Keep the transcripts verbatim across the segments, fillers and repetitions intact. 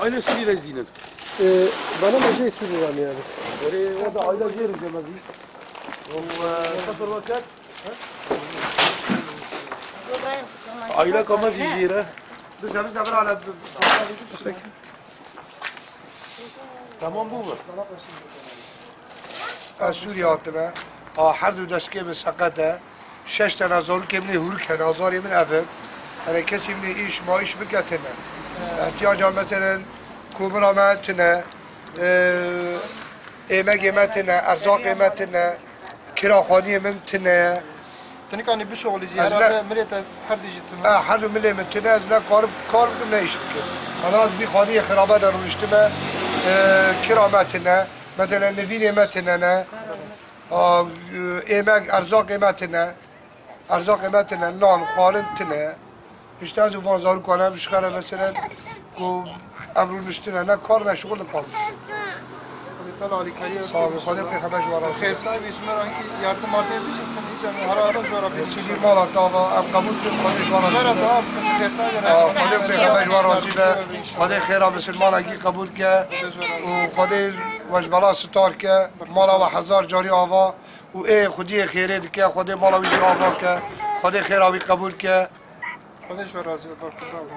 Aile Sûrî re zînin. Ee, bana ma jê Sûrî re yani. Böyle o da aile diyelim demezî. O, e, sıfır vakit. Aile kama zî jê re. Biz, biz, biz, Tamam bu mu? Ez Sûriyê hatime. A, her du destgehê min seqet e. Şeş tane zarokê min ê hûrik hene, azarê min ev in. Hele kesî min ê îş, ma îş bike tine. Ihtiyaca meselen komira me tine, e, êmegê me tine, erzaqê me tine, kira xaniyê min tine ye. Tinikanî bişoxilî jî, Ez ne- herhalde milê te her dijî tune. Ha, her du milê min tine, ez ne karim kar bikim, ne îş bikim. Ana ez vî xaniyê xirabe de rûniştime, e, kira me tine, mesela nivînê me tine ne. A, e, êmek, erzaqê me tine. Erzaqê me tine, nan, xwarin tine. Îşte ez û van zarokan em ji xwe re meselen ku em rûniştine ne kar ne şixul li kar. Xwedê Teala alîkarî we Sağ olun, bike. Xwedê pêxember ji we razî be. Xêrsayî bî ji me re hinkî yardim mardê bijî sin, îca me hera hera ji we re bî Sivî inşallah. Mala tava, em qebûl bikin, Xwedê ji we razî Jê re be. Dua bikin, xêrsayî be. Aa, Xwedê pêxember ji we razî be. Xwedê xêra misilmanekî qebûl ke. Xwedê ji we razî be. Û Xwedê we ji bela sitar ke. Mala we hezar carî ava. Û ê xwediyê xêrê dike, Xwedê mala wî jî ava ke, Xwedê xêra wî qebûl ke. Xwedê ji we razî be, berxwedar be.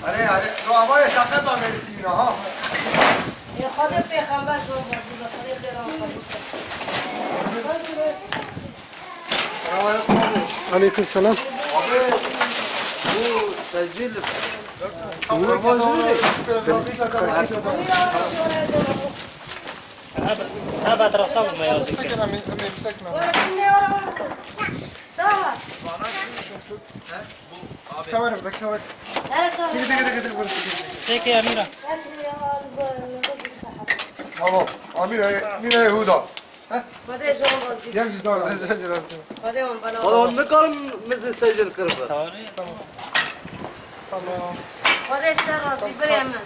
Erê, erê, no, ama ye şaka da verî ha. Ya Xwedê pêxember zor bazî be, Xwedê xêra xwe. Aleyküm selam. Abi, bu secil. Hebat rasa bu meyazı. Sakin, Emîr, Emîr, sakin, Emîr. Kamera bırak, kamera. Gidi, gidi, gidi, gidi. Peki, Emîra. Tamam. Amîr, Amîr Yehuda. Xwedê ji wan razî. Gel, gel, gel. Xwedê wan bela. Oğlum, ne kadar mızı secil kırdı. Tamam. Xwedê ji te razî, birê min.